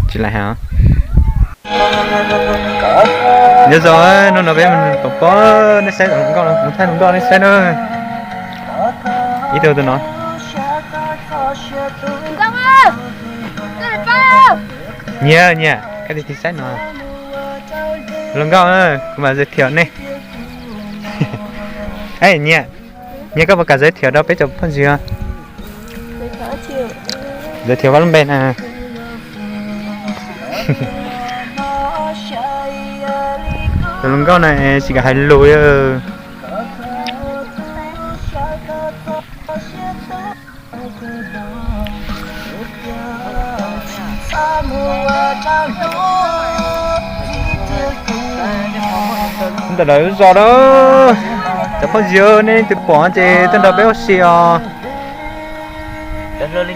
Tsis laim heev. Nyob zoo, hnub no peb mus pom pob, nej saib hluas nkauj no, mus thaij hluas nkauj nej saib na. Ib tug tus no. Nyiam, nyiam, koj tig tig saib no. Hluas nkauj, kuv mam giới thiệu nej. Nyiam, nyiam koj puas kam giới thiệu rau peb cov phooj ywg? Giới thiệu koj lub npe na. Tus hluas nkauj na tsis kam hais lus. Ntawm lawv zos na, cov phooj ywg nej twb pom ces tuaj nrog peb ua si os. Es hluas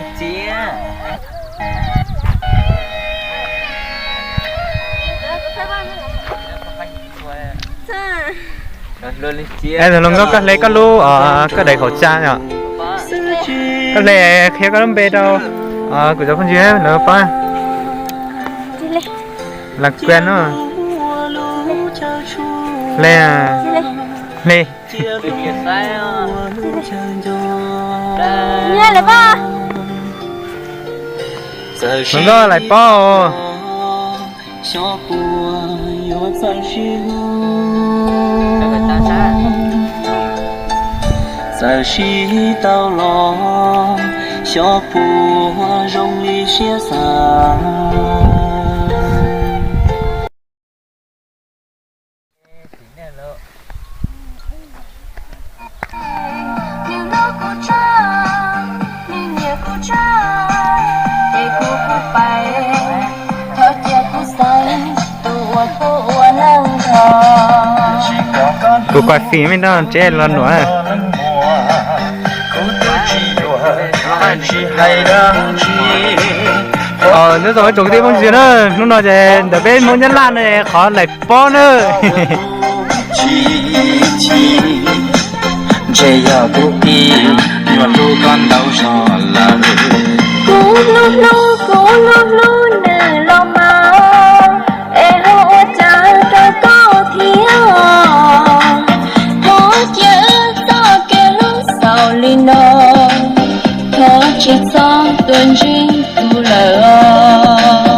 nkauj, koj hle koj lub, koj daim khẩu trang yom. Koj hle qhia koj lub npe rau kuv cov phooj ywg lawv paub. Lam Kuas no. Hle, hle. Hluas nkauj, lais paub. Xyov puas yuav txawj sib hlub, txawj sib tau los, xyov puas zoo li siab xav. Kuv kuaj fim me no tsev los nuam. Nyob zoo ib tsoom kwv tij phooj ywg na, hnub no ces ntawm peb Hmoob Nyab Laj no qhov lais pob na. Ntshe yog kuv ib nyuag hlub koj ntau zog lawm. Kuv hlub hlub, kuv hlub hlub nws los mas, es ho ua cas rau koj thiab. Thov cia txoj kev hlub xaus li no, thov tsis txhob tuaj ntsib kuv lawm os.